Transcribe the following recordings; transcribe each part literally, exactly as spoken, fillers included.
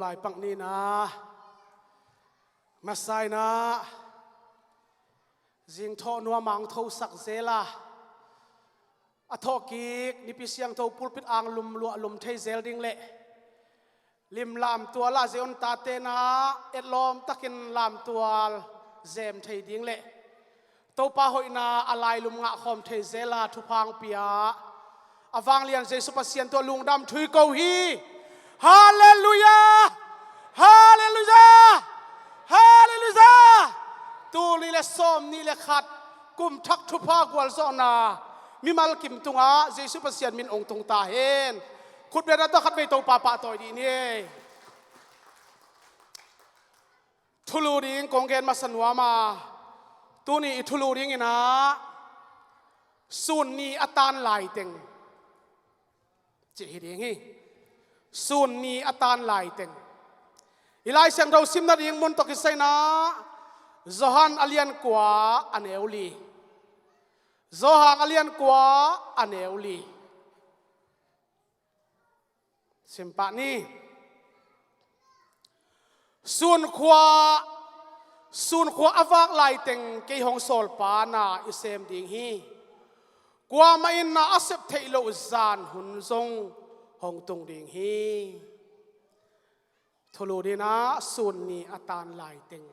Laipang nina, masa inah zingthawh nuam ang thosak zel a, a thawhkik Nipi Siangtho pulpit ang lum luah lum thei zel ding le lim lamtual ah Zion tate na etlawm takin lamtual zem thei ding le Topa hoihna a lailum ngah khawm thei zel a thupha ang pia a vanglian Jesu Pasian tawh lungdam thu i ko hi. Halleluiah! Halleluiah! Halleluiah! Tul nih le sawm nih le khat kum thak thupha gualzawhna mimal kim tungah Jesu Pasian min ong tung ta hen. Khutbetna tawh khatvei Topa pahtawi dih ni. Thulu ding kong gen masa nuam a, tuni i thulu ding inah sun ni a tan laiteng cih hi ding hi. Sun ni a tan laiteng i Lai Siangtho simna ding mun tawh kisai inah Johan a lian kua a neu li. Johan a lian kua a neu li. Simpah ni. Sunkhua, sunkhua a vak laiteng kei hong sawlpa na i sem ding hi. Kuamah in na a sep theih loh zan hun zong hong tung ding hi. Thulu ding inah sun ni a tan laiteng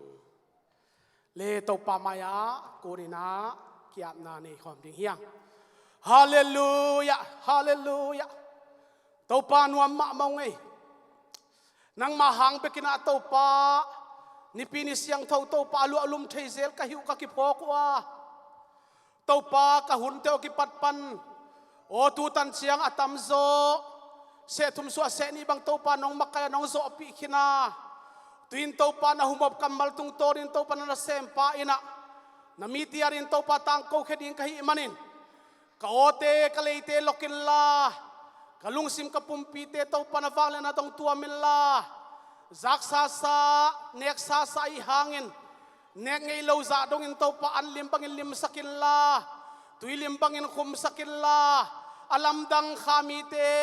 le Topa mai-ah kun inah ki-apna nei khawm ding hi hang. Halleluiah! Halleluiah! Topa nuam mahmah ung ei. Nangmah hang bek inah Topa, Nipi ni siangtho Topa a luah lum thei zel ka hi uh ka kiphawk uh a, Topa ka hunte aw kipat pan aw tu tan ciang a tamzaw seh thum suah seh nih bang Topa nong makaih a nong zawhpih khin a, tu-in Topa na humop kammal tungtawnin Topa na nasempa inah na mite adingin Topa tangkokhia ding ka hih manin ka awte ka leite lok inla, ka lungsim ka pumpite Topa na vangliatna tawh tuam inla, zaksasa neksasa ih hangin nek ngei lo zah dongin Topa an lim bangin limsak inla, tui lim bangin khumsak inla, a lamdang kha mite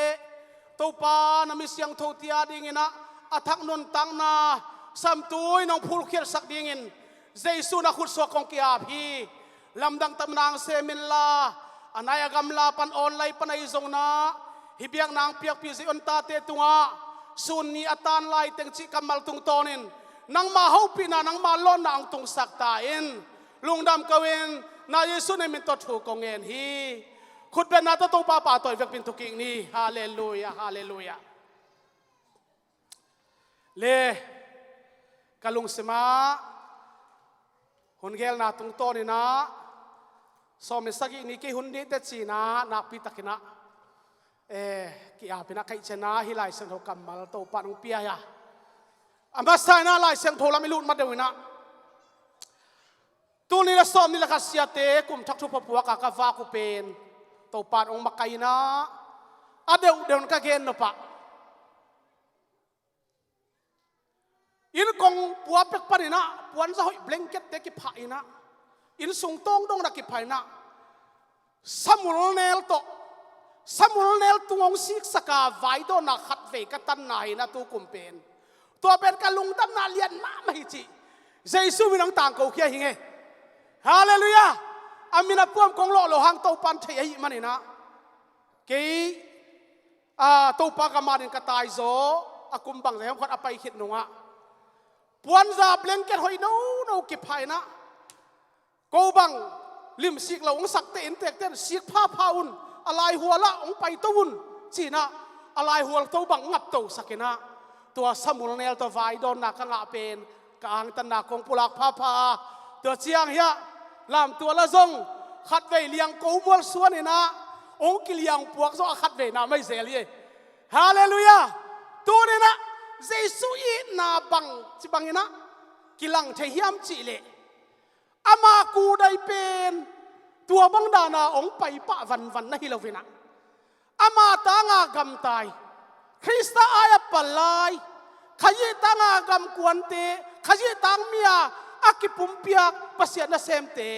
Topa na mi siangthote ading inah a thak nuntakna samtui nong phulkhiatsak dingin Jesu na khutsuak kong ki-ap hi. Lamdang tam nang sem inla, a nai a gamla pan awn lai pan ahi zongin ah hih biakna hong piakpih Zion tate tungah sun ni a tan laiteng cih kammal tungtawnin nangma hopihna nangma lawnna hong tungsak ta in. Lungdam ko in, na Jesu na min tawh thu kong ngen hi. Khutbetna tawh Topa pahtawi vekpi in thukik ni. Halleluiah, halleluiah. Le ka lungsim ah hun gelna tungtawn inah sawm le sagih ni kei hun dih teh ci-in ah nakpitakin ah, eh, ki-ap inah kaih ciang ah hih Lai Siangtho kammal Topa in hong pia hi a. A masa inah Lai Siangtho lam i lut ma deuh inah tul nih le sawm nih le khat siate kum thak thupha puak a ka vak uh pen Topa in hong makaih inah a deuhdeuh in ka gen nop ah inn kong pua pek pan inah puanza hoih blanket-te kiphah inah inn sung tawng dong na kiphah inah samul nel tawh, samul nel tung hong siksak a vaidawnna khatvei ka tanna hi inah tu kum pen tua pen ka lungdamna lian mahmah hi cih Jesu min hong tangkokhia hi ing e. Halleluiah. A min a puam kong lawh loh hang Topa in thei ahih man inah kei, a, Topa gam adingin ka taizaw a kum bangzah hiam khat a pai khit nungah puanza blanket hoih nono kiphah inah ko bang limsik lo hong sakte inntekte in sik phapha un, a laihual ah hong paito un ci-in ah a laihual to bang ngaptosak inah tua samul nel tawh vaidawnna ka ngah pen ka angtanna kong pulak phapha a, tua ciang hiah lamtual ah zong khatvei liangko mual suan inah hong kiliang puak zawh a khatvei na mai zel hi. Halleluiah. Tuni inah Jesu itna bang ci bang inah kilang thei hiam cih leh ama kudai pen tua bang dana hong paipah vanvan na hi lo inah ama tanga gamtai, Khrista ai a pal lai, Khazih tanga gamkuante, Khazih tangmi a a kipumpiak Pasian nasemte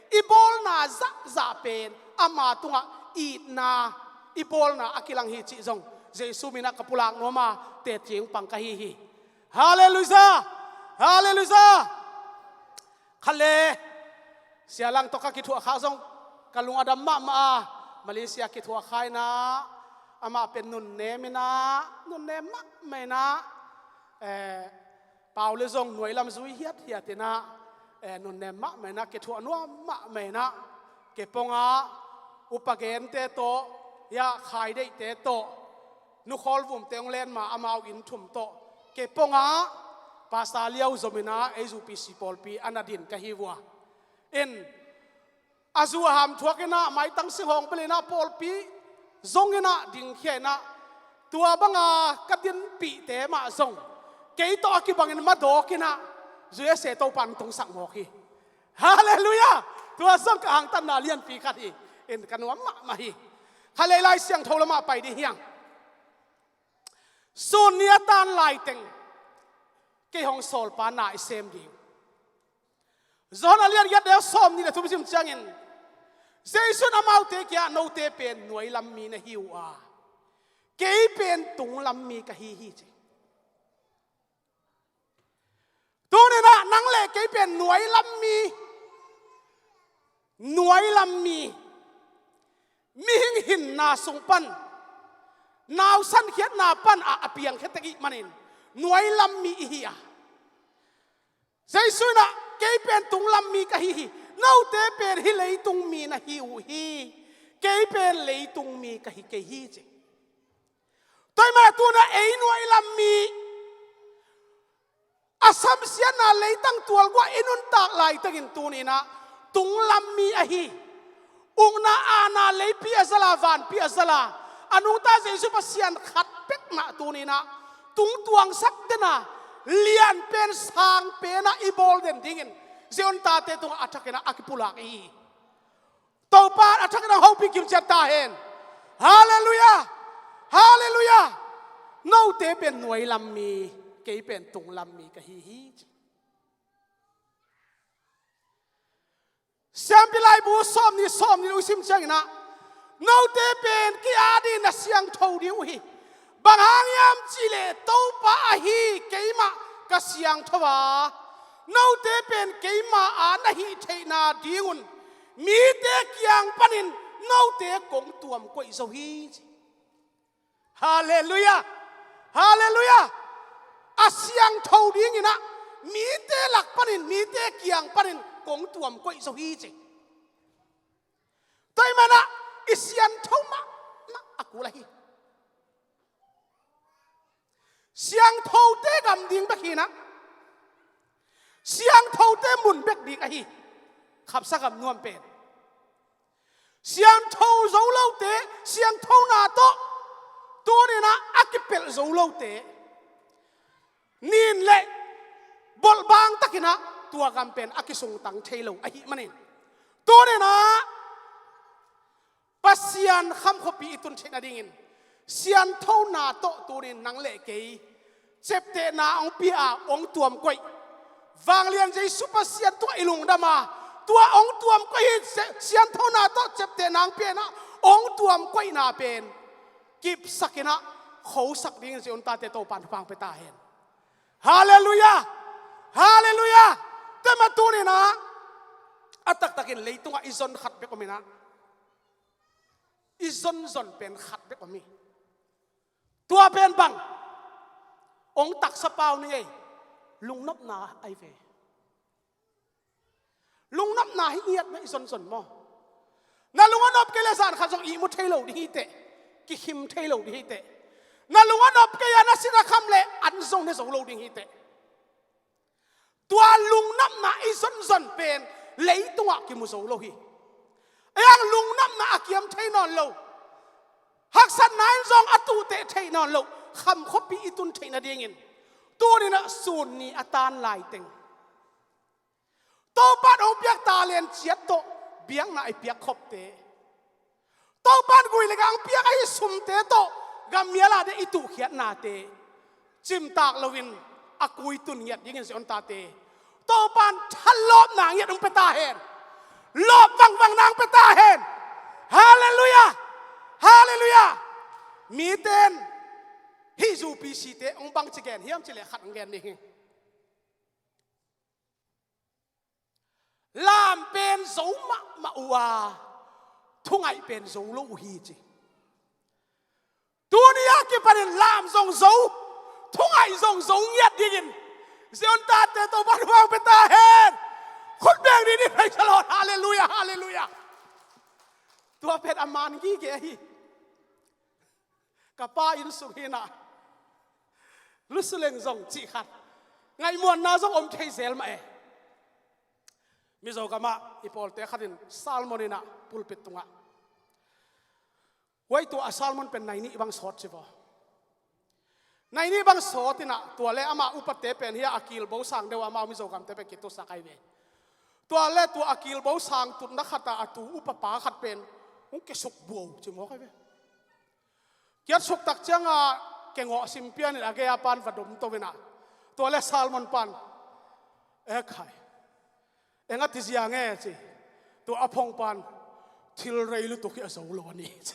i bawlna zahzah pen ama tungah itna i bawlna a kilang hi cih zong Jesu min ah ka pulak nuam a, tetcing pang ka hi hi. Halleluiah! Halleluiah! Khat le, Sia Lang tawh ka kithuah kha zong ka lung a dam mahmah a, Malaysia kithuah kha inah, amah pen nunnem inah, nunnem mahmah inah, eh, pau le zong nuai lam zui hiathiat inah, eh, nunnem mahmah inah, kithuah nuam mahmah inah, kei pongah upa gente tawh, ya, khaideihte tawh, nukhawl vumte hong len ma amau inn thum tawh, kei pongah Pastor Liau zom inah ei zu P C pawlpi a na din ka hi uh a. In, a zu a ham thuak inah maitang singhawng bel inah pawlpi zong inah dingkhia inah, tua banga ka dinpihte mah zong kei tawh a kibangin madawk inah, zu ese Topan tungsak mawk hi. Halleluiah! Tua zong ka hangtanna lianpi khat hi. In, ka nuam mahmah hi. Khat le, Lai Siangtho lamah pai ding hiang. Sun ni a tan laiteng kei hong sawlpa na i sem ding. Johan a lian giat, neu sawm nih le thum sim ciangin, Jesu in amaute kiangah, "Note pen nuai lam mi na hi uh a, kei pen tung lam mi ka hi hi," ci. Tuni inah nang le kei pen nuai lam mi, nuai lam mi, mihing hinna sung pan, nausan khiatna pan a, a piangkhia tek ih manin nuai lam mi i hi a. Jesu inah, "Kei pen tung lam mi ka hi hi, note pen hih leitung mi na hi uh hi, kei pen leitung mi ka hi kei hi," ci. Tua ahih manin tuni inah ei nuai lam mi, a samsiatna leitang tualguah i nuntak laitakin tuni inah tung lam mi ahi, ukna aana leipi a zala, vanpi a zala, a nungta Jesu Pasian khat pek mah tuni inah tungtuangsak dena, lianpen sangpen ah i bawl den dingin Zion tate tungah a thak inah a kipulak i hi. Topa in a thak inah hong hopih kimciat ta hen. Halleluiah! Halleluiah! "Note pen nuai lam mi, kei pen tung lam mi ka hi hi," ci. Siampi Laibu sawm nih, sawm nih uh sim ciang inah, "Note pen ki-at in na siangtho ding uh hi. Bang hang hiam cih leh Topa ahi keimah ka siangtho a, note pen keima a na hih theihna dingun mite kiang panin note kong tuamkoih zo hi," ci. Halleluiah! Halleluiah! A siangtho ding inah mite lak panin, mite kiang panin kong tuamkoih zo hi, ci. Tua ahih manin ah i siangtho mahmah a kul ahi. Siangthote gam ding bek hi inah, siangthote mun bek ding ahi. Khapsa gam nuam pen, siangtho zo lote, siangthona tawh tuni inah a kipelh zo lote, nin le bolhbang takin ah tua gam pen a kisungtang thei lo ahih manin, tuni inah Pasian kham khuapi i tun theih nadingin siangthona tawh tuni in nang le kei ciaptehna hong pia a hong tuamkoih. Vanglian Jesu Pasian tungah i lungdam a, tua hong tuamkoih hi. Siangthona tawh ciaptehna hong pia inah hong tuamkoihna pen kipsak inah khosak dingin Zion tate Topan thupha hong pia ta hen. Halleluiah! Halleluiah! Tua ahih manin tuni inah a taktakin leitungah i zon khat bek om inah, i zonzon pen khat bek om hi. Tua pen bang? Hong taksa pau ni ngei, lungnopna ahi ve. Lungnopna hi ngiat mah i zonzon maw? Na lung a nop kei leh zan khat zong ihmu thei lo ding hi teh, kikhim thei lo ding hi teh. Na lung a nop kei a, na sin a kham leh an zong ne zo lo ding hi teh. Tua lungnopna i zonzon pen leitungah kimu zo lo hi. Ei ang lungnopna a kiam thei nawn lo, haksatna in zong a tuhteh thei nawn lo, kham khuapi i tun theih nadingin tuni inah sun ni a tan laiteng Topan hong piak talent ciat tawh biakna i piak khopte, Topan gui le gang piak ahi sumte tawh gammial a dia i tuhkhiatnate cimtak loin a kui tun ngiat dingin Zion tate Topan thalawpna ngiat hong pia ta hen. Lawp vangvangna hong pia ta hen. Halleluiah! Halleluiah! Mite in Hih U P C te hong bangci gen hiam cih leh khat hong gen ding hi. Lam pen zo mahmah uh a, thungaih pen zo lo uh hi ci. Tuni a kipanin lam zong zo, thungaih zong zo ngiat dingin Zion tate Topa hong pia ta hen. Khut beng ni ni, praise the Lord. Halleluiah, halleluiah. Tua pen a man gige hi. Ka pa inn sung hi-in ah, lusuleng zong cih khat, ngaihmuanna zong om thei zel mah e. Mizo gamah i pawlte khat in sermon in ah, pulpit tungah, huai tua a sermon pen nai nih bang sawt ci vaw. Nai nih bang sawt in ah, tua leh amah upate pen hi a, a kilbo sang deuh a, amau Mizo gamte pen kitusak ahi ve. Tua leh tua a kilbo sang tutna khat ah a tu upapa khat pen hong kiasuk buau ci mawk ahi ve. Kiasuk tak ciangin kengawh sim pian in a gei a pan va dom to in ah, tua leh sermon pan, "E khai, eng a ti ziang e?" ci. Tua a phongpa in, "Thil rei lutuk hi, a zo lo a ni," ci.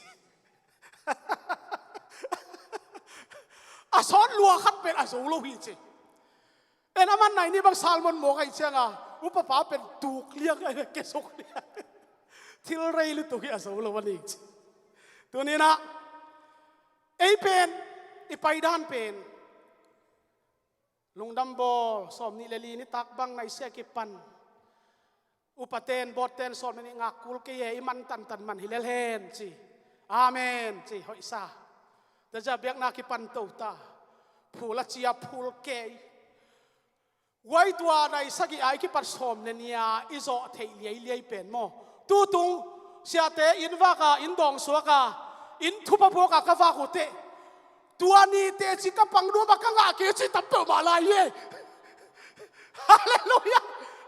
A sawt lua khat pen a zo lo hi ci. En, aman nai nih bang sermon mawk ahih ciangin upapa pen tuk liang, kiasuk liang. "Thil rei lutuk hi, a zo lo a ni," ci. Tuni in ah ei pen, i paidan pen, lungdam bawl, sawmnih leh li nitak bang nasia kipan, upaten, bawten sawm leh nih ngak kul kei e, i man tantan man hi lel hen ci. Amen ci, hoihsa. Tua ciang biakna kipan to ta. Phul a ci a phul kei. Huai tua nai sagih a i kipat sawm leh nih a i zawh theih liailiai pen maw, tutung siate inn vak a, inn dawng suak a, inn thupha phuak a ka vak uh teh, tua ni teh ci ka pang nuam a, ka ngah kei ci tam peuhmah lai hi. Halleluiah.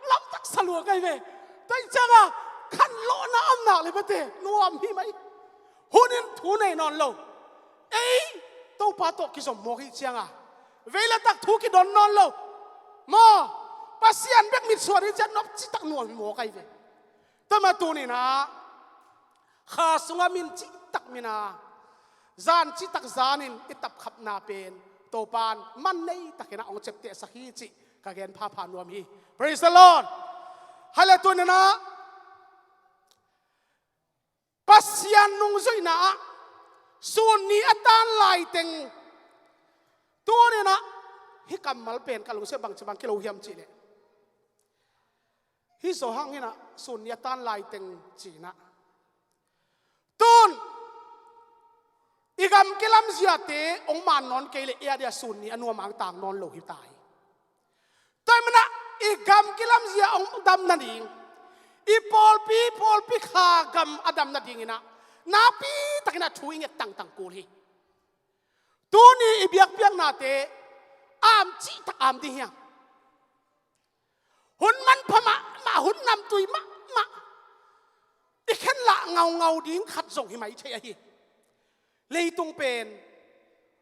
Lamtak sa lua kei ve. Tua ciangin khanlawhna om nak leh bete nuam hi mai. Hun in thu nei nawn lo. Ei Topa tawh kizom mawk ahih ciangin vei leh tak thu kidon nawn lo. Maw, Pasian bek mitsuan ahih ciangin nop citak nuam hi mawk ahi ve. Tua mah tuni in ah, kha sungah min citak min a, zan citak zan in i tapkhapna pen Topa'n man nei takin ah hong ciaptehsak hi cih ka gen phapha nuam hi. Praise the Lord. Hale, tuni in ah Pasian nungzuihna ah sun ni a tan laiteng, tuni in ah hih kammal pen ka lungsim bangci bang kilo hiam cih leh, hih Johan in ah sun ni a tan laiteng ci in ah, tun i gam kilamziate hong man nawn kei leh, ei a dia sun ni a nuam a hong tang nawn lo hi ta hi. Tua ahih manin ah i gam kilamzia hong dam nading, i pawlpi, pawlpi kha gam a dam nading in ah nakpi takin ah thu i nget tangtang kul hi. Tuni i biakpiaknate a am cihtak a am ding hiam? Hun manpha mahmah, hun namtui mahmah, i khenlak ngaungau ding khat zong hi mai thei ahi. Leitung pen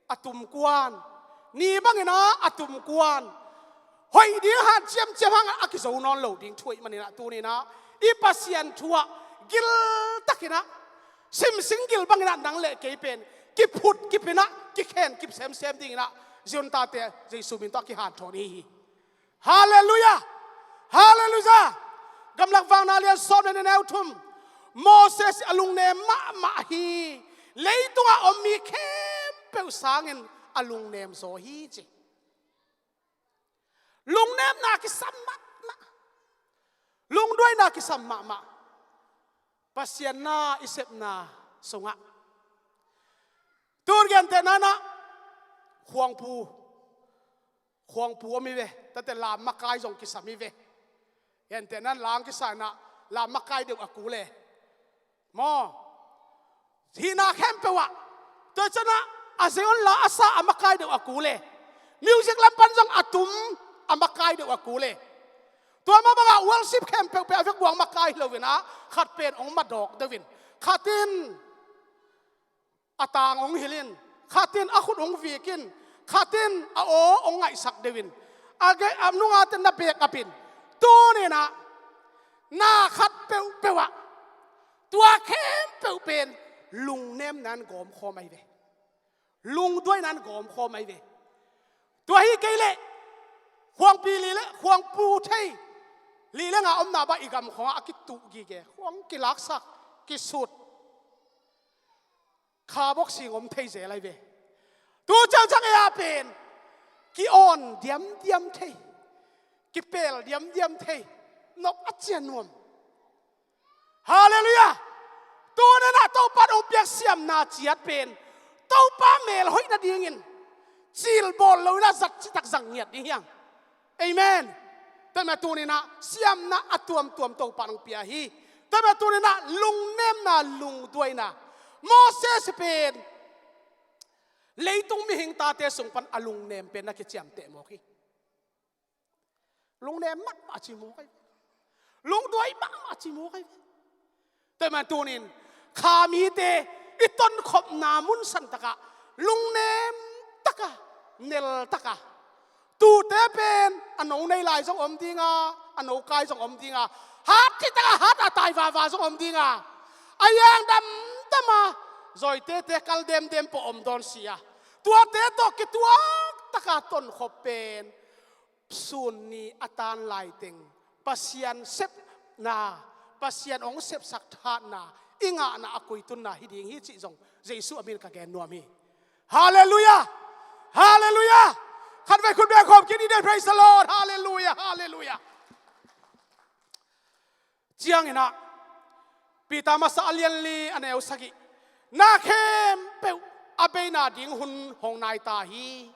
a tum kuan, ni bangin ah a tum kuan, hoih ding hanciamciam hangin a kizo nawn lo ding thu ahih manin ah, tuni in ah i Pasian thu ah giltakin ah, simsing gil bangin ah nang leh kei pen kiphut kip in ah, kikhen kip semsem dingin ah Zion tate Jesu min tawh a kihanthawn i hi hi. Halleluiah! Halleluiah! Gamlak Vang a lian sawm leh nih, a neu thum. Moses a lungnem mahmah hi. Leitungah om mi khempeuh sangin a lungnem zaw hi ci. Lungnemna kisam mahmah. Lungduaina kisam mahmah. Pasian na i sepna sungah, tun gentehna in ah khuangpu, khuangpu om hi ve. Tate lam makai zong kisam hi ve. Gentehna in lam kisa in ah lam makai deuh a kul e. Maw, hihna khempeuh ah, tua ciang ah a Zion la a sa a makai deuh a kul e. Music lam pan zong a tum a makai deuh a kul e. Tua mah bangah worship khempeuh pen a vekpi-a makai hi lo in ah, khat pen hong madawk deuh in, khat in a tang hong hilh in, khat in a khut hong vik in, khat in a aw hong ngaihsak deuh in, a gei a nungate na back up in, tuni in ah na khat peuhpeuh ah tua khempeuh pen lungnemna in gawmkhawm ahi ve. lungduaina in gawmkhawm ahi ve. Tua hi kei leh khuangpi li le khuangpu thei li le nga omna bang i gam khawngah a kituh gige, khuang kilaksak, kisut, kha boxing om thei zel ahi ve. Tu ciangciang ei a pen ki-awn diamdiam thei, kipel diamdiam thei, nop a cia nuam. Halleluiah. Tuni-in ah Topa in hong piak siamna ciat pen Topa mel hoih nadingin cil bawl lo-in ah zat citak zang ngiat ding hi hang. Amen. Tua mah tuni-in ah siamna a tuamtuam Topa in hong pia hi. Tua mah tuni-in ah lungnemna, lungduaina. Moses pen leitung mihing tate sung pan a lungnem pen na kiciamteh mawk hi. Lungnem mahmah ci mawk ahi ve. Lungduai mahmah ci mawk ahi ve. Tua mah tuni-in kha mite i tonkhopna mun santakah lungnem taka, nel taka, tute pen a no nei lai zong om dinga, a no kai zong om dinga, hat citakah hat a tai vava zong om dinga, a yang damdama zawitete kal demdem pawh om dawn si a, tuate tawh kituak taka tonkhop pen sun ni a tan laiteng Pasian sepna, Pasian hong sepsak thatna i ngahna a kuitunna hi ding hi cih zong Jesuh a min ka gen nuam hi. Halleluiah. Halleluiah. Khatvei khut beng khawm kik ni deh. Praise the Lord. Halleluiah. Halleluiah. Ciangin ah Peter masa a lian li a neu sagih, na khempeuh a beina ding hun hong nai ta hi.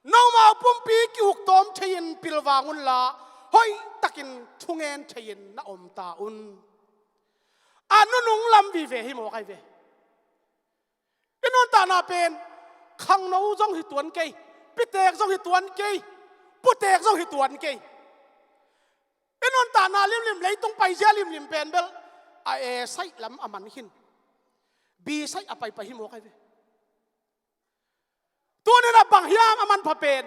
Nomau pumpi ki-uktawm thei-in pilvang unla hoihtakin thungen thei-in na om ta un. A nunung lam vive hi mawk ahi ve. I nuntakna pen khangno zong hi tuan kei, pitek zong hi tuan kei, putek zong hi tuan kei. I nuntakna limlim, leitung paizia limlim pen bel a A side lam a man khin, B side a paipai hi mawk ahi ve. Tuni-in ah bang hiam a manpha pen,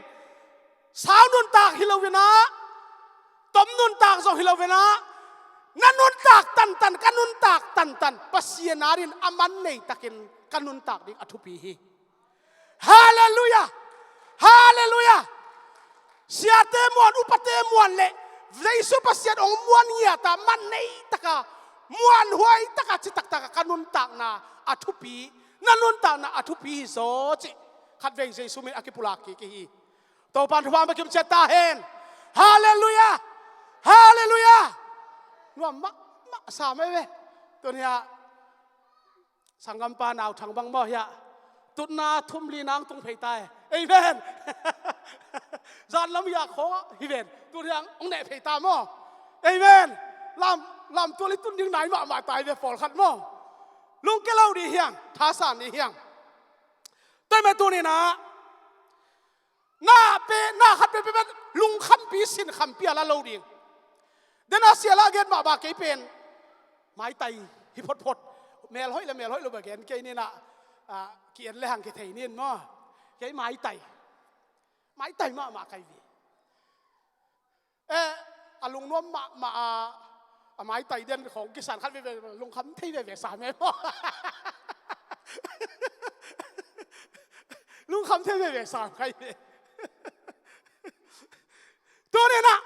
sau nuntak hi lo-in ah, tom nuntak zong hi lo-in ah, na nuntak tantan, ka nuntak tantan Pasian adingin a man neitakin ka nuntak ding a thupi hi. Halleluiah. Halleluiah. Siate muan, upate muan le Jesuh Pasian hong muan ngiat a man neitaka muanhuai taka, citaktaka ka nuntakna a thupi, na nuntakna a thupi hi zaw cih khatvei Jesuh min a kipulak kik hi. Topa in thupha hong pia kim ciat ta hen. Halleluiah. Halleluiah. Nuam mahmah sam ahi ve. Tuni-ah sanggampa Nau Thang bang maw hiah, tutna thum li nang tung phei ta e. Amen. Zan lam hiah khawng hi ven, tuni-ah hong neh phei ta maw. Amen. Lam, lamtual i tun ding nai mahmah ta hi ve pawlkhat maw. Lungkia lo dih hiang, thasan dih hiang. Tua mah tuni-in ah na pe, na khat pe pe pe lungkhampi sinkhampi a la lo ding. Dena sia la gen mahmah kei pen maitai hi photphot. Mel hoih le mel hoih lo bek gen kei ni-in ah, ah, ki-en le hang kithei ni-in maw. Kei maitai, maitai mahmah kai ve. Eh, a lungnuam mahmah a, a maitai den khawng kisan khat veve, lungkham thei veve sam e maw. Lungkham thei veve sam kai ve. Tuni-in ah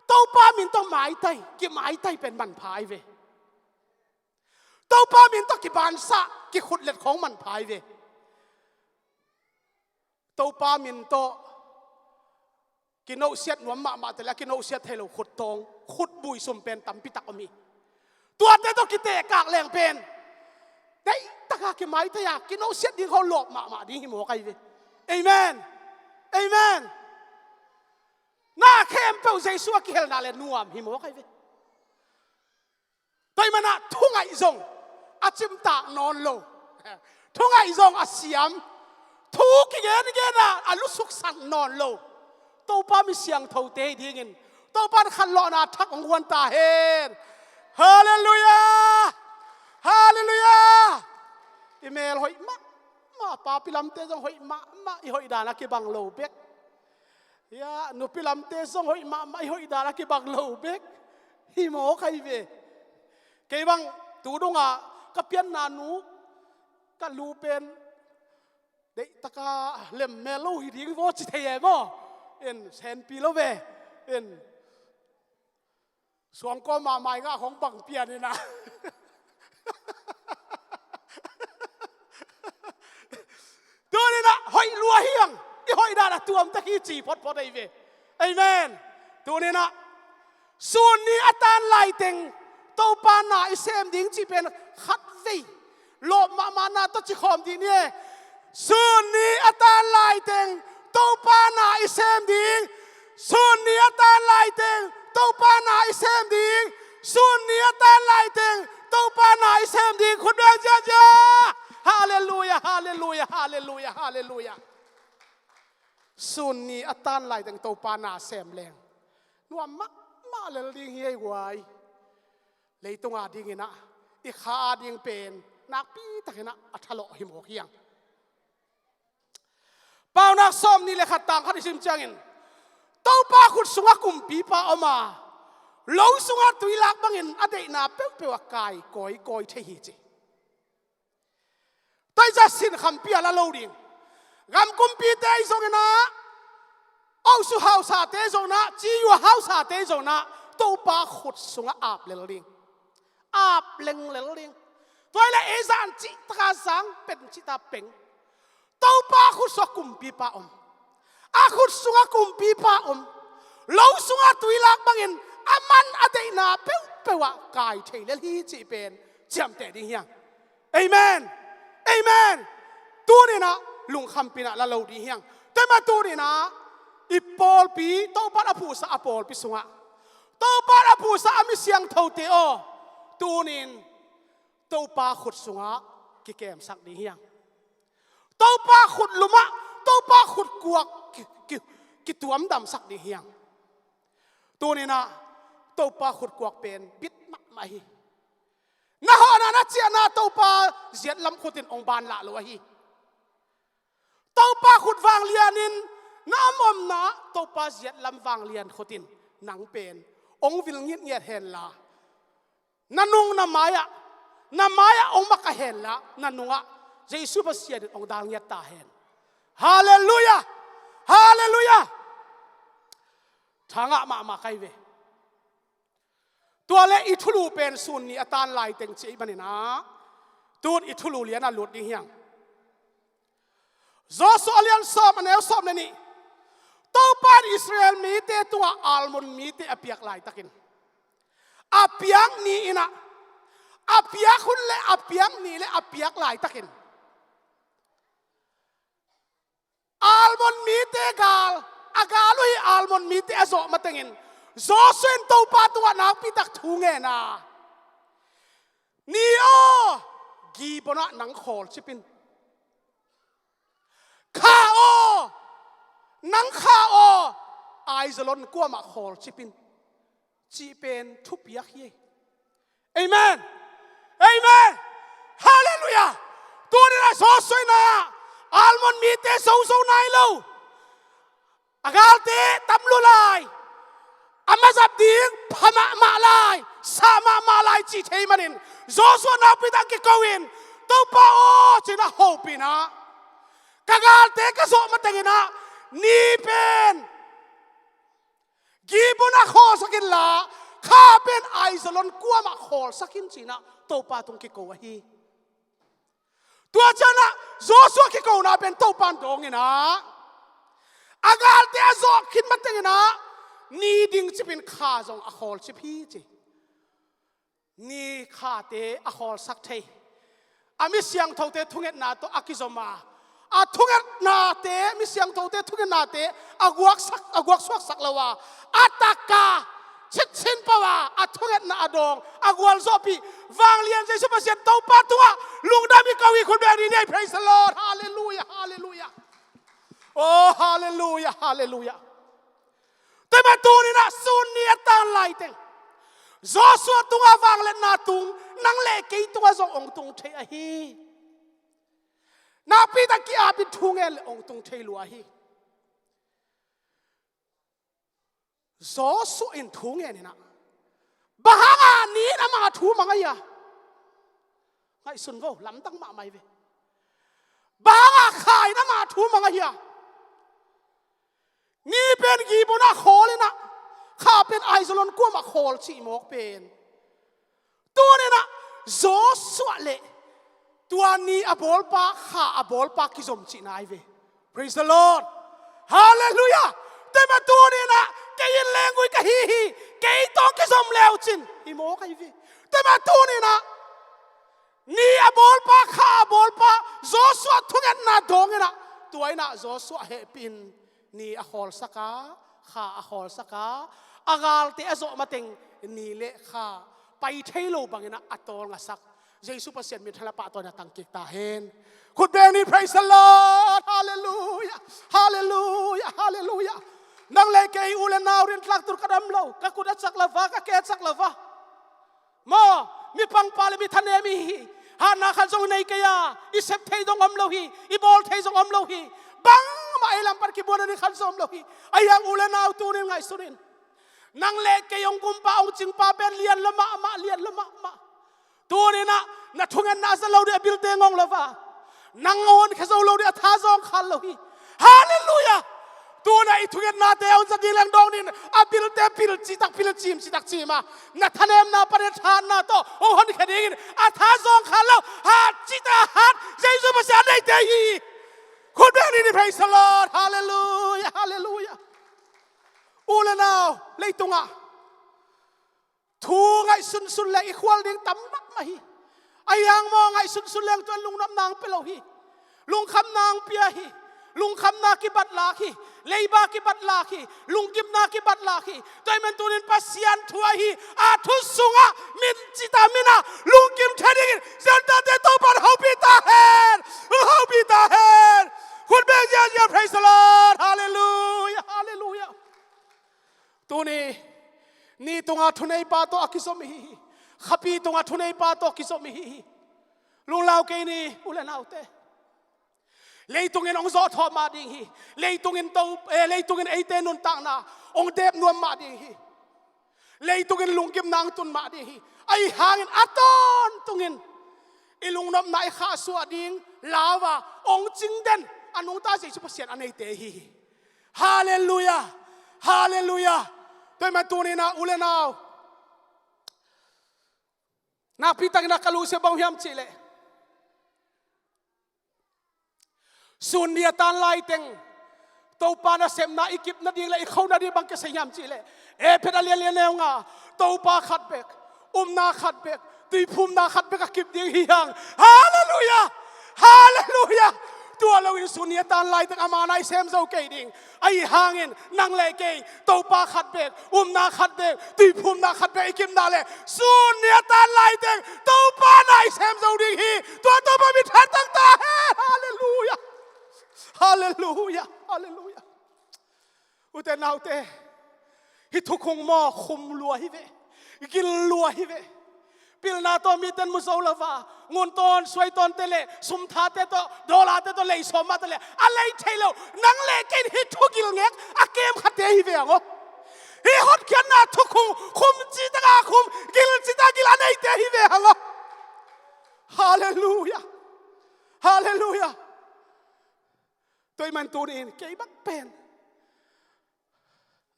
Topa min tawh maitai, kimaitai pen manpha ahi ve. Topa min tawh kibansa, kikhutlet khawng manpha ahi ve. Topa min tawh kinohsiat nuam mahmah te le a kinohsiat thei lo khuttawng, khutbui sum pen tampi tak om hi. Tuate tawh kitehkak leng pen deihtaka kimaitei a kinohsiat ding khawng lawp mahmah ding hi mawk ahi ve. Amen. Amen. Na khempeuh Jesuh a kihelna le nuam hi mawk ahi ve. Tua ahih manin ah thungaih zong a cimtak nawn lo, thungaih zong a siam, thu kigengen a, a lusuksak nawn lo Topa mi siangthote hi dingin Topa in khanlawhna thak hong guan ta hen. Halleluiah. Halleluiah. I mel hoih mahmah, papi lamte zong hoih mahmah, i hoih dan a kibang lo bek. Hia, nupi lamte zong hoih mahmah, i hoih dan a kibang lo bek hi mawk ahi ve. Kei bang tu dongah ka pianna nu, ka lu pen Deih taka lemmel lo hi ding vaw ci thei e maw? In senpi lo ve. In suangkawm mahmah i ngah khong bang pian inah. Tuninah hoih lua hiang, i hoih dan a tuamtak hi ci photphot ei ve. Amen. Tuninah sun ni a tan laiteng Topa na i sem ding cih pen khatvei lawp mahmahna tawh cikhawm dih ni e. Sun ni a tan laiteng Topa na i sem ding. Sun ni a tan laiteng Topa na i sem ding. Sun ni a tan laiteng Topa na i sem ding. Khut beng ziazia. Halleluia, halleluia, halleluia, halleluia. Sun ni a tan laiteng Topa na sem leng nuam mahmah lel ding hi ei guai. Leitung a dinginah i kha a ding pen nakpi takinah a thalawh hi mawk hiang. Paunak sawm ni le khat tang khat i sim ciangin Topa khut sungah kumpipa om a, lo sungah tuilak bangin a deihna peuhpeuh a kai kawikawi thei hi ci. Taija sin khampi a la lo ding. Gam kumpite i zonginah, osu hausate zonah, ciyu hausate zonah Topa khut sungah ap lel ding. Ap lenglel ding. Tua ila ei zan cih taka zang, pen cih ta peng. Topa khut sungah kumpipa om. A khut sungah kumpipa om. Lo sungah tuilak bangin a man a deihna peuhpeuh ah kai thei lel hi cih pen ciamteh ding hiang. Amen. Amen. Tuninah lungkhampinah la lo ding hiang. Tua mah tuninah i pawlpi Topa a phuhsa a pawlpi sungah, Topa a phuhsa a mi siangthote aw, tunin Topa khut sungah kikemsak ding hiang. Topa khut lumah, Topa khut kuak ki, ki, kituamdamsak ding hiang. Tuninah Topa khut kuak pen bit mahmah hi. Na hawhna na ciahna Topa ziatlam khutin hong ban lah lo ahi. Topa khut vanglianin na om omna Topa ziatlam vanglian khutin nang pen hong vil ngitngiat henla, na nung na mai-ah, na mai-ah hong maka henla, na nungah Jesu Pasian in hong dal ngiat ta hen. Halleluia. Halleluia. Thangah mahmah kai ve. Tua le i thulu pen sun ni a tan laiteng cih i maninah tun i thulu lianah lut ding hiang. Joshua lian sawm a neu sawm le nih. Topa in Israel mite tungah almon mite a piak laitakin, a piak ni inah, a piak hun le a piak ni le a piak laitakin almon mite gal, a gal uh hi almon mite a zawh matengin Joshua in Topa tungah nakpitak thu ngen a, ni aw, Gibeonah nang khawlcip in. Kha aw, nang kha aw, Aizalon kuamah khawlcip in, cih pen thupiak hi. Amen. Amen. Halleluia. Tuninah Joshua in ah almon mite zozo nai lo. A galte tam lua lai, a mazat ding pha mahmah lai, sa mahmah lai cih thei manin Joshua nakpitak kiko in, Topa aw, ci-in a hopih in ah, ka galte ka zawh matengin ah ni pen Gibeonah khawlsak inla, kha pen Aizalon kuamah khawlsak in, ci-in ah Topa tung kiko ahi. Tua ciangin ah Joshua kikona pen Topa in dawng in ah, a galte a zawh khit matengin ah ni ding cipin kha zong a khawlcip hi ci. Ni khate a khawlsak thei, a mi siangthote thungetna tawh a kizom a, a thungetnate, mi siangthote thungetnate a guaksak, a guaksuaksak lo a, a taka citcin pau a, a thungetna a dawng, a gualzawhpih vanglian Jesu Pasian Topa tungah lungdam i ko hi. Khut beng ni nei. Praise the Lord. Halleluia, halleluia. Oh, halleluia, halleluia. Tua mah tuni-in ah sun ni a tan laiteng Joshua tungah vangliatna tung nang le kei tungah zong hong tung thei ahi. Nakpi tak ki-apin thu ngen le hong tung thei lua hi. Joshua in thu ngen in ah, bang hanga ni in ama thu mang a hia? Ngaihsun vo, lamdang mahmah hi ve. Bang hanga Kha in amah thu mang ahi a. Ni pen Gibeon ah khawl in ah, kha pen Aijalon kuamah khawl cih mawk pen. Tuni in ah Joshua le tua ni a bawlpa, kha a bawlpa kizom cihna ahi ve. Praise the Lord. Hallelujah. Tua mah tuni in ah kei in lenggui ka hi hi, kei tawh kizom le uh cin hi mawk ahi ve. Tua mah tuni in ah ni a bawlpa, kha a bawlpa Joshua thungetna dawng in ah, tua in ah Joshua hehpih in ni a khawlsak a, kha a khawlsak a, a galte a zawh mateng ni le kha pai thei lo bang in ah a tawlngasak Jesu Pasian minthanna pahtawi in ah tang kik ta hen. Khut beng ni, praise the Lord. Hallelujah. Hallelujah. Hallelujah. Nang le kei u le nau rintlak tur ka dam lo, ka kut a cak lo va, ka ke a cak lo va. Maw, mi pangpa le mi thanem i hi hi. Hatna khat zong i nei kei a, i sep thei zong om lo hi, i bawl thei zong om lo hi. Bangmah ei lam pan kibuan a ni khat zong om lo hi. Ahi hang u le nau, tuni in ngaihsun in. Nang le kei hong kumpa, hong cingpa pen lian lua mahmah, lian lua mahmah. Tuni in ah na thungetna a za lo ding a bilte ngong lo va. Nang a honkhia zo lo ding a tha zawngkhal lo hi. Hallelujah! Tuni in ah i thungetnate a hon za ding leng dawng ding in, a bilte pil citak pil, cim citak cim a, na thanemna pan a thahatna tawh hong honkhia ding in, a tha zawngkhal lo, hat citak hat Jesu Pasian a neite hi. Khut beng ni, praise the Lord. Hallelujah, hallelujah. U le nau, leitungah thu ngaihsunsun le i khual ding tam mahmah hi. Ahi hang maw, ngaihsunsun leng tua in lungnopna hong pia lo hi. Lungkhamna hong pia hi. Lungkhamna kibat lak hi. Leiba kibat lak hi. Lunggimna kibat lak hi. Tua ahih man tuni in Pasian thu ahi a thu sungah min cita min a lungkim thei dingin Zion tate Topa'n hopih ta hen. Hopih ta hen. Khut beng ziahziah, praise the Lord. Hallelujah, hallelujah. Tuni ni tungah thuneipa tawh a kizom i hi hi. Khapi tungah thuneipa tawh kizom i hi hi. Lunglau kei ni, u le naute. Leitung in hong zawhthawh mah ding hi. Leitung in to, eh, leitung in eite nuntakna hong dep nuam mah ding hi. Leitung in lunggimna hong tun mah ding hi. Ahi hangin a tawntungin i lungnopna i khahsuah ding lau a hong cingden a nungta Jesu Pasian a neite i hi hi. Hallelujah. Hallelujah. Tua ahih man tuni in ah u le nau, nakpi takin ah ka lungsim bang hiam cih leh, sun ni a tan laiteng Topa nasepna i kip nading le i kho nading bang kisei hiam cih leh, Efesa a lian li, a neu nga, Topa khat bek, upna khat bek, tuiphumna khat bek a kip ding hi hang. Hallelujah! Hallelujah! Tua lo in sun ni a tan laiteng ama na i sem zo kei ding. Ahi hangin nang le kei Topa khat bek, upna khat bek, tuiphumna khat bek i kipna le sun ni a tan laiteng Topa na i sem zo ding hi. Tua Topa min tha tang ta hen. Hallelujah! Hallelujah! Hallelujah! Ute naute, hih thukhun maw, khum lua hi ve, gil lua hi ve. Pilna tawh mite in mu zo lo va, ngun tawn suai tawnte le sum thate tawh, dollar-te tawh lei sawm mahte le a lei thei lo. Nang le kei in hih thugil ngek a kem khate hi ve hang aw. Hih hotkhiatna thukhun khum citak a khum, gil citak a gil a neite hi ve hang aw. Hallelujah. Hallelujah. Tua ahih man tuni in kei bang pen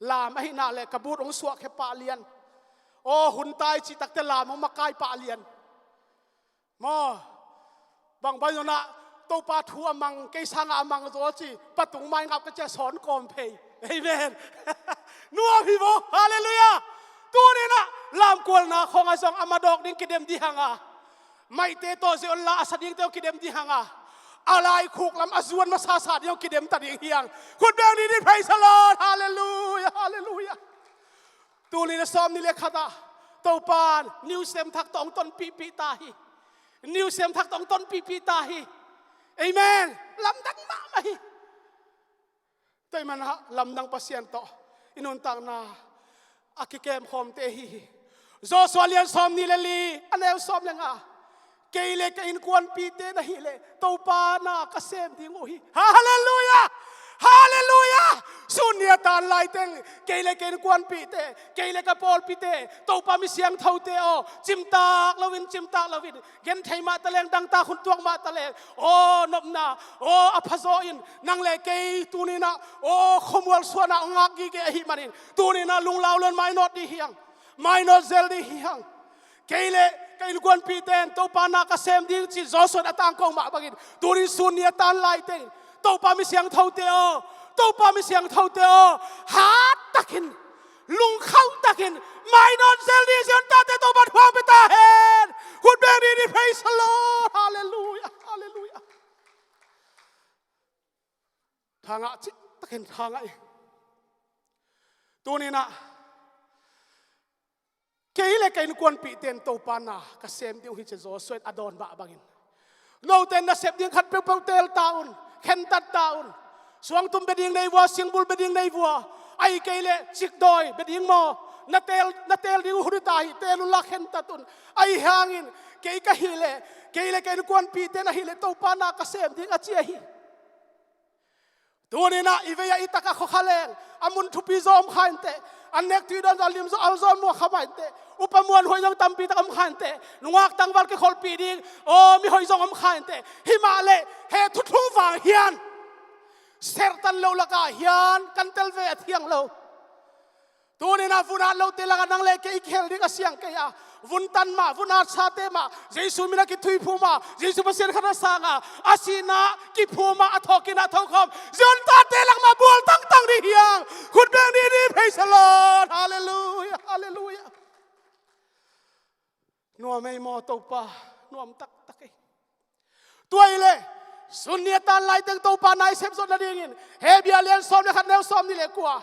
lam ahih nak leh ka but hong suahkhia pah lian. Aw, hun tai cih takteh lam hong makai pah lian. Maw, bang bang zong ah Topa thu a mang, kei sangah a mang zaw ci, patung mai ngap ka ci a sawn kawm phei. Amen. Nuam hi maw. Hallelujah. Tuni in ah lamkualna khawngah zong a madawk ding kidem ding hang a, maihte tawh zia on la a sa dingte tawh kidem ding hang a, a laikhuk lam a zuan masa sa ding tawh kidem ta ding hi hang. Khut beng ni, praise the Lord. Hallelujah, hallelujah. Tul nih le sawmnih le khat ah Topa'n niu sem thak tawh hong tonpihpih ta hi. Niu sem thak tawh hong tonpihpih ta hi. Amen. Lamdang mahmah hi. Tua ahih man ah lamdang Pasian tawh i nuntakna a kikem khawmte hi hi. Joshua lian sawmnih le li, a neu sawm le nga. Kei le ka innkuanpihte na hih leh Topa na ka sem ding uh hi. Hallelujah! Halleluiah! Sun ni a tan laiteng kei le kei innkuanpihte, kei le ka pawlpite, Topa mi siangthote aw, cimtak loin, cimtak loin, genthei mah taleng, dangtak hun tuak mah taleng, aw nopna, aw a phazaw in, nang le kei tuninah aw khuamual suanah ngak gige ahih manin, tuninah lunglau lon mainawt dih hiang. Mainawt zel dih hiang. Kei le ka innkuanpihte in Topa na ka sem ding ci Joshua in a tangko mah bangin, tunin sun ni a tan laiteng Topa mi siangthote aw, Topa mi siangthote aw, hat takin, lungkhauh takin, mainawt zel dih Zion tate Topa in hong pia ta hen. Khut beng dih ni, praise the Lord. Halleluiah, halleluiah. Thangah cik takin thangah i. Tuninah kei le ka innkuanpihte in Topa na ka sem ding uh hi ci Joshua in a dawn mah bangin, note in na sep ding khat peuhpeuh teel ta un, khentat ta un. Suangtum bia ding nei vua, singbul bia ding nei vua, ahi kei le cikdawi bia ding maw, na teel, na teel ding uh hun hi ta hi, teel unla khentat un. Ahi hangin kei ka hih le, kei le ka innkuanpihte in ahih le Topa na ka sem ding a ci ahi. Tuninah i vei-ah i takah khuakha leng a mun thupi zaw om kha inteh, an nek tui dawn zaw, a lim zaw, al zaw muak kha mah inteh, upa muanhuai zong tampi tak om kha inteh, nungak tangval kikholhpih ding aw mi hoih zong om kha inteh, himah le he thuthung vang hian serhtan loh lakah hian kan tel ve a thiang lo. Tuninah vun at lote lakah nang le kei i kihel ding a siang kei a, vun tan mah, vun at sate mah, Jesu min a kithuiphu mah, Jesu Pasian khat a sang a, a sihna kiphu mah, a thawhkikna thokhawm Zion tate lak mah bual tangtang dih hiang. Khut beng dih ni, praise the Lord. Halleluiah, halleluiah. Nuam ei maw Topa, nuam taktak ei. Tua i le sun ni a tan laiteng Topa na i sep zawh nadingin Hebru a lian sawm le khat, neu sawm nih le kua,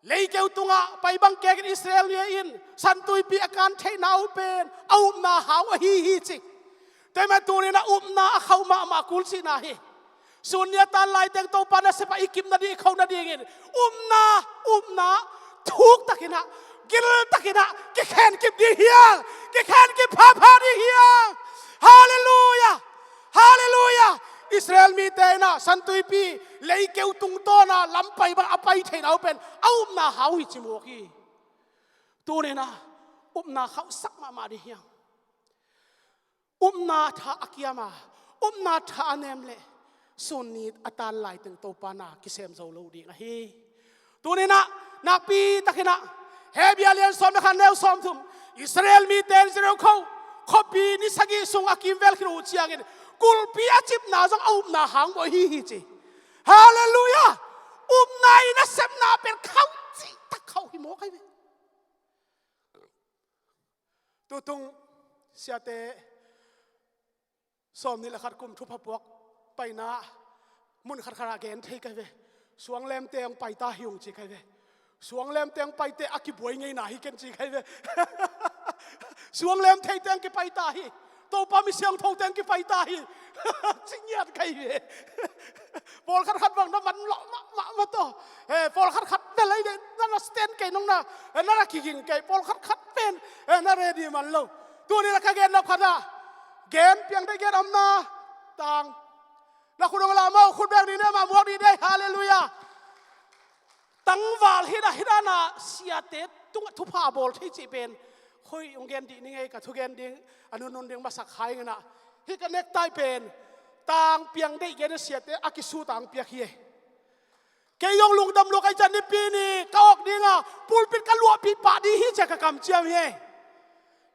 leikeu tungah pai bang kekin Israel mi in San Tuipi a kan theihna uh pen a upna hau ahi hi ci. Tua ahih manin tuninah upna a khauh mahmah kul cihna hi. Sun ni a tan laiteng Topa nasep ah i kip nading, i kho nadingin upna, upna thuk takinah, gil takinah kikhen kip ding hiang, kikhen kip phapha ding hiang. Halleluiah, halleluiah. Israel mite inah San Tuipi leikeu tungtawna lam pai bang a pai theihna uh pen a upna hau hi ci mawk hi. Tuninah upna khauhsak mahmah ding hiang. Upna tha a kiam a, upna tha a nem leh sun ni a tan laiteng Topa na kisem zo lo ding ahi. Tuninah nakpi takinah Hebru a lian sawm le khat, neu sawmthum, Israel mite in Jericho khuapi ni sagih sung a kimvel khin uh ciangin kulpi a cipna zong a upna hang mawh hi hi ci. Halleluiah. Upna i nasepna pen khauh cihtak khauh hi mawk ahi ve. Tutung siate sawm nih le khat kum thupha puak paina mun khat khat ah gen thei kai ve. Suanglemte hong paita hi ung ci kai ve. Suanglemte hong paite a kibuai ngeina hi ken ci kai ve. Suanglem theite hong kipaita hi. Topa mi siangthote hong kipaita hi. Ci ngiat kai ve. Pawlkhat khat bang na man lawh mahmah mah tawh. Eh, pawlkhat khat na lei deh, na na stand kei nong na, eh, na na kiging kei. Pawlkhat khat pen, eh, na ready man lo. Tuni na ka gen nop khat ah gen piang dei gen om na tang. Na khut hong lam aw, khut beng dih ne, mah muak dih dei. Halleluiah. Tangval hina hina na siate tungah thupha bawl thei cih pen hoih hong gen dih ning ei, ka thugen ding a nunnun ding masak hai nginah. Hih ka nektai pen tang piang deih gen a siate a kisut a hong piak hi ei. Kei zong lungdam lua ka hih ciang Nipi ni ka awk dinga pulpit ka luahpih pah dih hi ciah ka kamciam hi ei.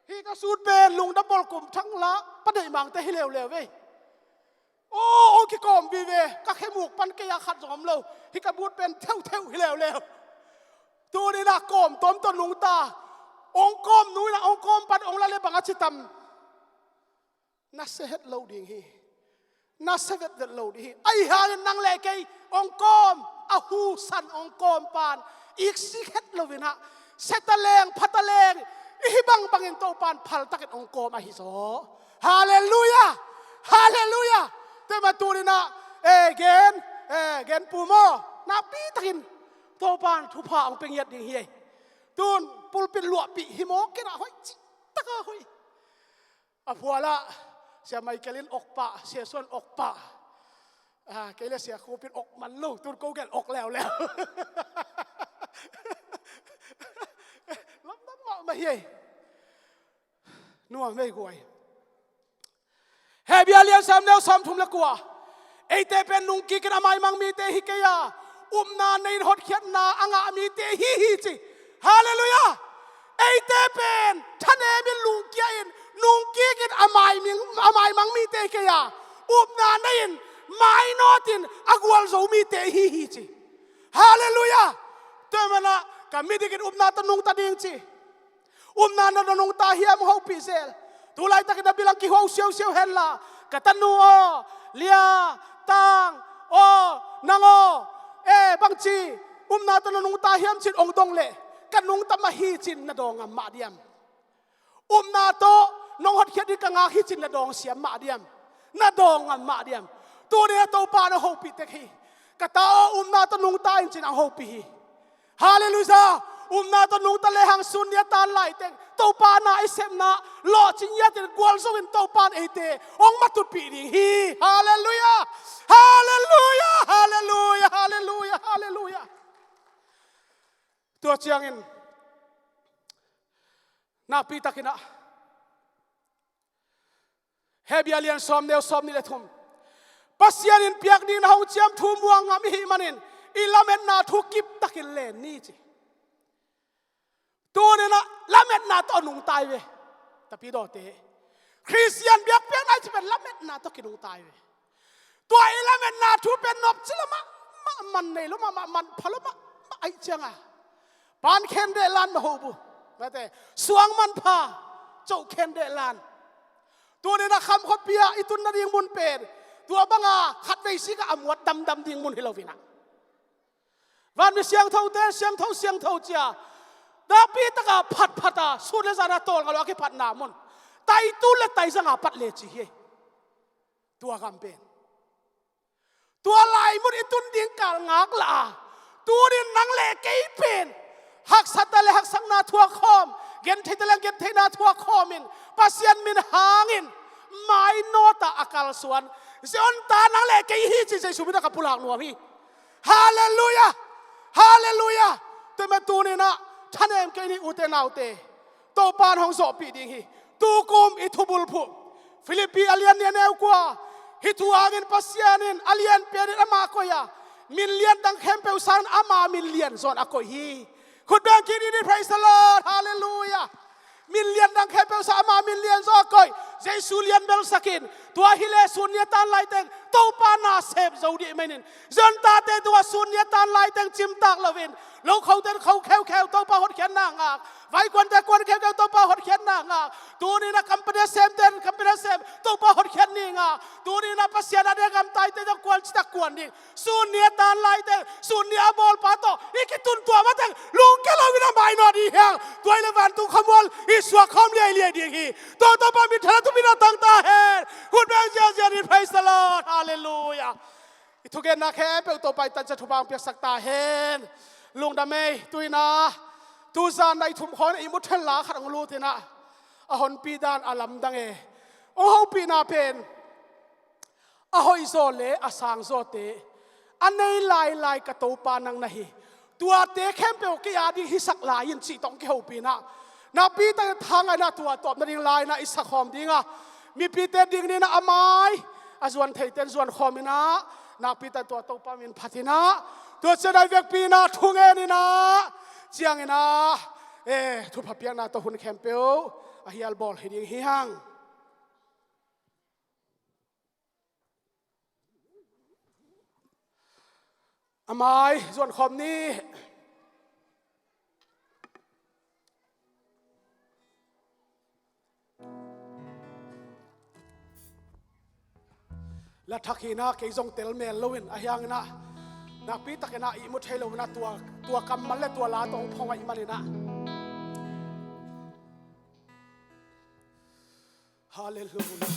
Hih ka sut pen lungdam bawl kum thang la pa deih mangte hi leuleu ei. Aw, aw kikawm vive, ka khemuk pan kei a khat zong om lo. Hih ka but pen theuhtheuh hi leuleu. Tuni na kawm tawm tawh nungta. Ong kawm nui na ong kawm pan ong la le bang a ci tam. Na sia het lo ding hi. Na sia vetvet lo ding hi. Ahi hangin nang le kei ong kawm, a hu san ong kawm pan iksik het lo inah, sia taleng pha taleng i hi bangbangin Topan phal takin ong kawm ahi zaw. Halleluiah. Halleluiah. Tua mah tuninah, eh, gen, eh, gen pu maw, nakpi takin Topan thupha ong pia ngiat ding hi ei. Tun pulpit luahpih hi maw, kinah hoih cih taka hoih. A phualah Sia Michael in okpah, Sia Suan okpah. Ah, kei le Sia Khup in awk man lo, tun ko gel awk leuleu. Lamdang mahmah hi ei. Nuam ei guai. Hebru a lian sawm neu sawmthum le kua. Eite pen nungkik in a maimang mite hi kei a, upna nei in hotkhiatna a ngah mite hi hi ci. Halleluiah. Eite pen thanem in, lungkia in, nungkik in a maiming, a maimang mite hi kei a, upna nei in mainawt in a gualzo mite hi hi ci. Halleluiah. Tua manah ka midik in upna tawh nungta ding ci. Upna na nungta hiam, hopih zel. Tu laitakin a bilang kihuau siausiau henla, ka tanu aw, Lia, Tang aw, nang aw, e bangci upna tawh na nungta hiam cin ong dong leh, ka nungta mah hi cin na dawng ngam mah diam? Upna tawh nong hotkhiat ding ka ngak hi cin na dawng siam mah diam? Na dawng ngam mah diam? Tuni a Topa na hopih tek hi. Ka ta aw, upna tawh nungta in cin ang hopih hi. Halleluiah. Upna tawh nungta lehang sun ni a tan laiteng Topa na i sepna lawhcing ngiatin gualzo in Topa in eite hong matutpih ding hi. Halleluiah. Halleluiah. Halleluiah. Halleluiah. Halleluiah. Tua ciangin nakpi takin ah Hebru a lian sawm neu sawm nih le thum. Pasian in piak ding na hong ciam thu muang ngam i hih manin i lametna thu kip takin len ni ci. Tuni-in ah lametna tawh nungta hi ve. Tapi dawte, Khristian biakpiakna i cih pen lametna tawh kinungta hi ve. Tua i lametna thu pen nopci lo mahmah, man nei lo mahmah, manpha lo mahmah ahih ciangin pan khen dehlan mah hobu. Mate, suang manpha, coh khen dehlan. Tuni-in ah kham khuapi ah i tun nading mun pen tua banga khatvei sik a muat damdam ding mun hi lo-in ah, vanmi siangthote siangtho siangtho ci-a, nakpi takin phatphat a sun le zan a tawlnga lo a kiphatna mun, taitu le taizang a pat le ci hi. Tua gam pen tua lai mun i tun ding kal ngak lah a, tuni-in nang le kei pen haksate le haksatna thuak khawm, gentheite le gentheihna thuak khawmin Pasian min hangin mainawt a kalsuan Zion ta nang le kei hi ci Jesu min a ka pulak nuam hi. Halleluiah. Halleluiah. Tua manin tuni-in ah thanem kei ni, ute naute. Topa'n hong zawhpih ding hi. Tukum i thubulphuh Filippi a lian nih a neu kua. Hih thu hangin Pasian in a lianpen in amah koih a, min lian dang khempeuh sangin ama min lian zawh in a koih hi. Khut beng kik ni, praise the Lord, halleluiah. Min lian dang khempeuh sangin ama min lian zawh a koih. Jesu lian belsak in. Tua hi leh sun ni a tan laiteng Topa na sep zo dih manin, Zion tate tungah sun ni a tan laiteng cimtak loin, lokhote kho kheukheu Topa hotkhiatna ngak, vaikuante kuan kheukheu Topa hotkhiatna ngak. Tuni-in ah company a semte company a sem Topa hotkhiat ni ngak. Tuni-in ah Pasian a deih a gamtaite tawh kuan citak kuan ding. Sun ni a tan laiteng sun ni a bawlpa tawh i kitun tua mateng lungkia loin a mainawt i hi hang. Tua hi leh vantung khuamual i suak khawm liailiai ding hi. Tua Topa min tha a tupin a tang ta hen. Khut beng ziahziah ni, praise the Lord, halleluiah. I thugenna khempeuh Topa i tancia thupha hong piaksak ta hen. Lungdam ei. Tu-in ah tuzan nai thum khawng i muthel la khat hong lut in ah, a honpi dan a lamdang e. Hong hopihna pen a hoihzaw le a sangzawte a nei lailai ka Topa nang na hi. Tuate khempeuh kei a ding hisak lai in cih tawh hong kihopih in ah, nakpi takin thangaihna tua tawp nading lai-in ah i sakhawm ding a, mipite ding ni-in ah a mai a zuan theite in zuan khawm in ah, nakpi takin tua Topa min phat in ah, tua ciang a i vekpi-in ah thungen in ah, ciangin ah, eh, thupha piakna tawh hun khempeuh a hial bawl hi ding hi hang. A mai zuan khawm ni. La thak hi-in ah kei zong tel mel loin, ahi hangin ah nakpi takin ah ihmu thei loin ah tua, tua kammal le tua la tawh hong phong ahih manin ah. Halleluiah.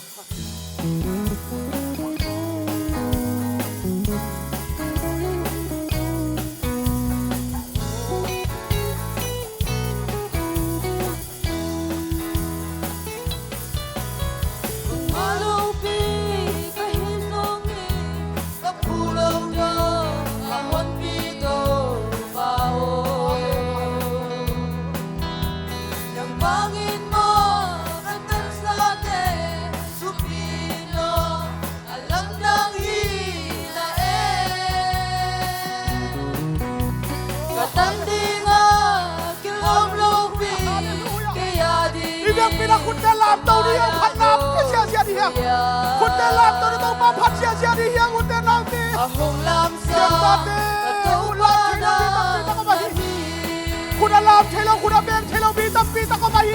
Khutbeng lamto ding hi hang, phat lam pia ziahziah ding hi hang. Khutbeng lamto ding, Topa phat ziahziah ding hi hang, ute naute. Khutbeng lamto ding, Topa phat ziahziah ding hi hang. Khut a lam thei lo, khut a beng thei lo mi tampi tak om ahi.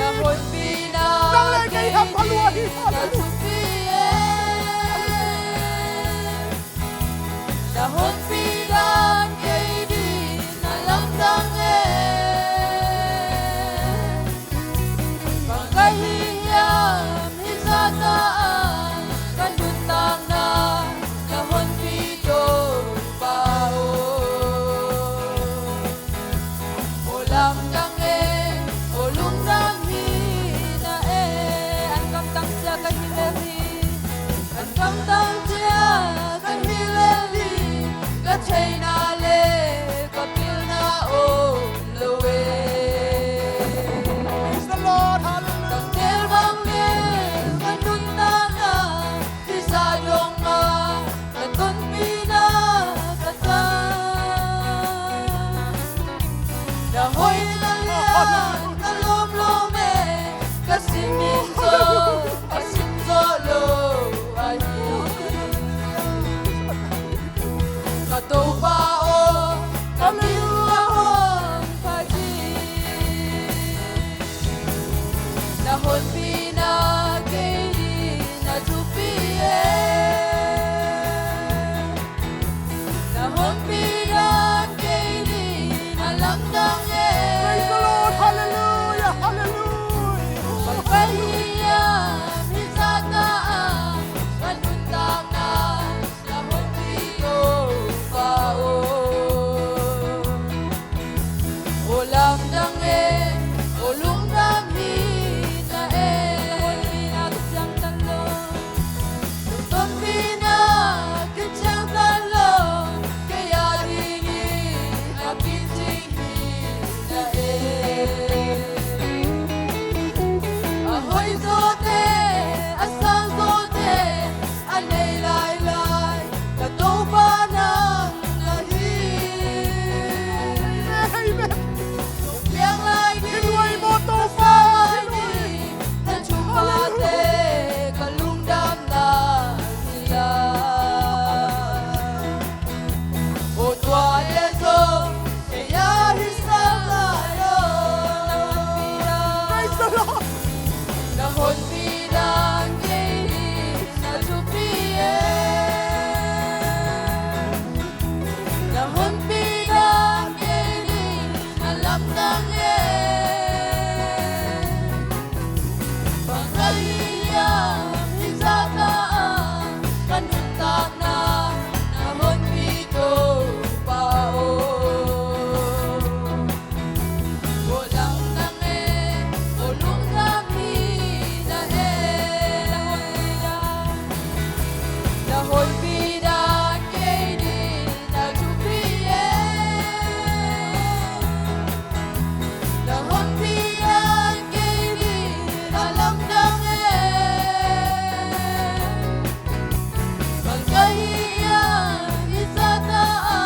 Nang le kei hehpha lua hi. Halleluiah. Na honpi dan kei ding na lamdang e. Bang ka hih hiam hih zahta a, ka nuntakna na honpi Topa aw. Aw lamdang e, aw lungdam hi na e. An kamtang sia ka hi lel hi. An kamtang sia ka hi lel hi. Ka theihna le ka pilna om lo e. Praise the Lord, hallelujah. Ka tel bang le ka nuntakna, hih zah dong a ka tonpihna ka tang. Na hoihna lian ka lawm lawm e, ka sim in zong ka sim zawh lo ahi. Ka Topa aw, ka min na hong phat hi. Na honpina kei ding na thupi e. Na honpina kei ding na lamdang e. Praise the Lord. Hallelujah. Hallelujah. Bang ka hih hiam hih zahta a, ka nuntakna na honpi Topa aw. Aw lamdang e, aw lungdam hi na e. Na honpina kiciangtan lo, na honpina kiciangtan lo, kei a dingin a kicing hi na e. A hoih zawte, a sang zawte, a nei lailai, ka Topa nang na hi. Amen. Piang lai ding, ka sang lai ding, na thupha te ka lungdamna hi lai. Aw tuate zong kei a hi sak lai aw. Praise the Lord. Na honpina kei ding na thupi e. Na honpina kei ding na lamdang e. Bang ka hih hiam hih zahta a, ka nuntakna na honpi Topa aw. Aw lamdang e, aw lungdam hi na e. Na honpina kei ding na thupi e. Na honpina kei ding na lamdang e. Bang ka hih hiam hih zahta a,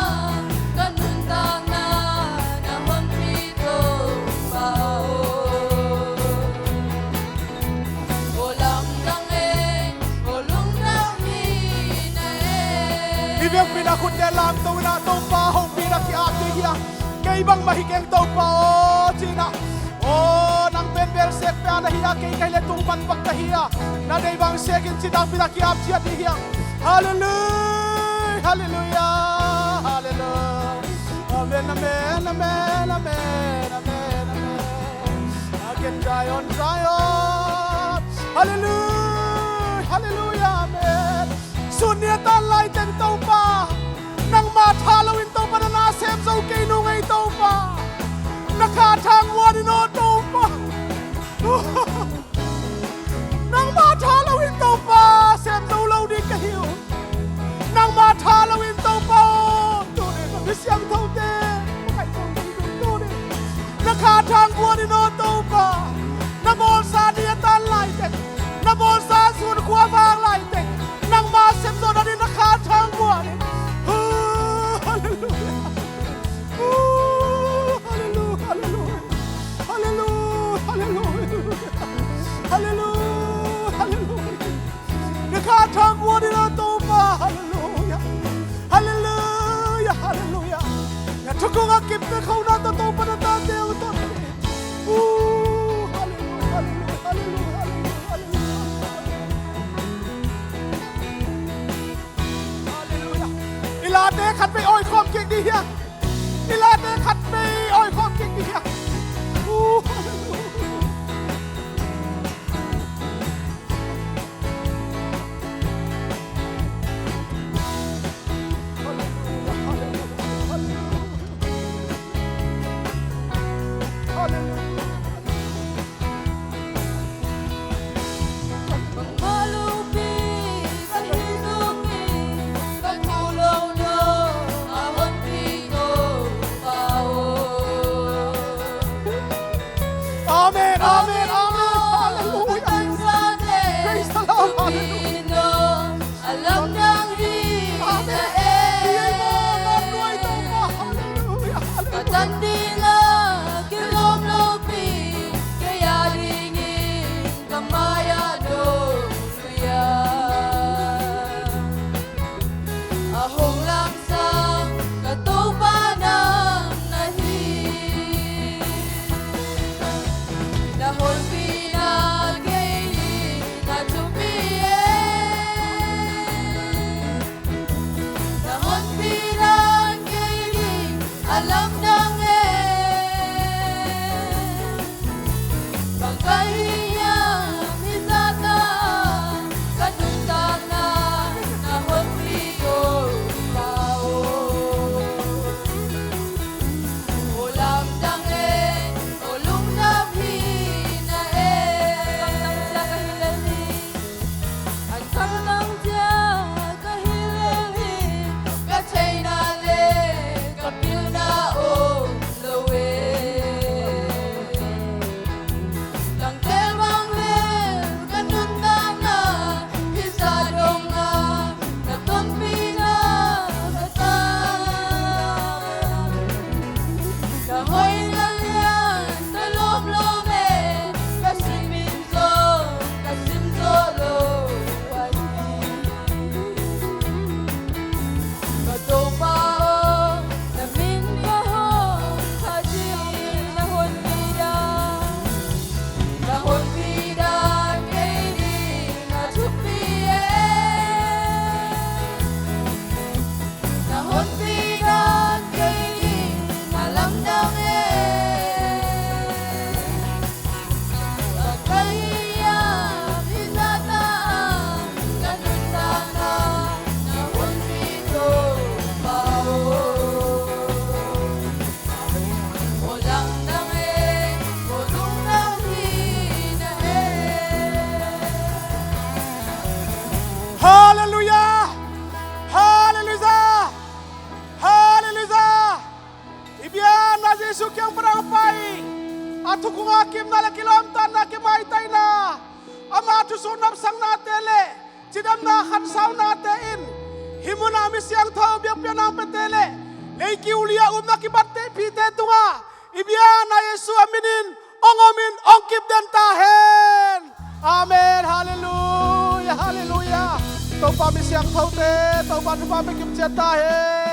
ka nuntakna na honpi Topa aw. Aw lamdang e, aw lungdam hi na e. I biakpi-in a khut tel lamto in a, Topa hopihna ki-ap ding hi a. Kei bangmah hi keng Topa aw, ci-in a. Aw, nang pen bel sek pia na hi a, kei ka hi leh tung pan pak ka hi a. Na deih bang sek in, ci-in nakpi-in a ki-ap ciat ding hi a. Halleluiah, halleluiah, halleluiah. Amen, amen, amen, amen, amen, amen. Again, Zion, Zion. Halleluiah, halleluiah, amen. Sun ni a tan lai teng Topa, nangmah tha loin Topa na na sem zo kei nung ei Topa. Na kha thang vuan in aw Topa. Nangmah tha loin Topa sem zo lo ding ka hi uh. Nangmah tha loin Topa aw, tuni na mi siangthote, tuni na kha thang vuan in aw Topa. Na bawlsa ni a tan lai teng, na bawlsa sun khua vang lai teng, nangmah sem zawh nading na kha thang vuan in. Halleluiah. Halleluiah, halleluiah. Halleluiah, halleluiah. Hallelujah. I late khat vei awi khawm kik ding hi. Uh, hallelujah. Hallelujah, hallelujah, hallelujah. Hallelujah. Bangmah lopi ka hi zongin, ka thu lo lo a honpi Topa aw. Amen, amen, amen. Hallelujah. Praise the Lord. Hallelujah. A lamdang hi. Amen. Hallelujah. Ka tan ding a kilawm lopi, kei a dingin ka mai-ah dong lui a, a hong lamsang ka Topa nang na hi. Na honpina kei ding a thupi e. Na honpina kei ding a lamdang e. Bang ka hih hiam hih zah tak a, ka nuntakna na honpi Topa aw. Aw lamdang e, aw lungdam hi na e. An kamlang cia ka hi lel hi, ka theihna le ka pilna om lo e. Langtel bang le ka nuntakna, hih zah dong a na tonpihna ka tang. Na hoihna lian ka lawm lo e, ka simin zong ka sim zawh lo ahi. Ka Topa aw, na min ka hong phat hi. Na honpina, na honpina kei ding a thupi e. Na honpina kei ding a lamdang e. Bang ka hih hiam hih zah tak a, ka nuntakna na honpi Topa aw. Aw lamdang e, aw lungdam hi na e. Hallelujah! Hallelujah! Hallelujah! I biakna Jesu kiang pan a pai, a thukhun a kipna le kilawmtatna, kimaitatna, ama thusuh nopsaknate le cidamna khansaunate in hih munah mi siangtho biakpiakna hong piate le leikiu li-a upna kibatte phite tungah i biakna Jesu a minin hong omin hong kipden ta hen. Amen. Halleluiah, halleluiah. Topa mi siangthote Topa thupha pia kim ciat ta hen.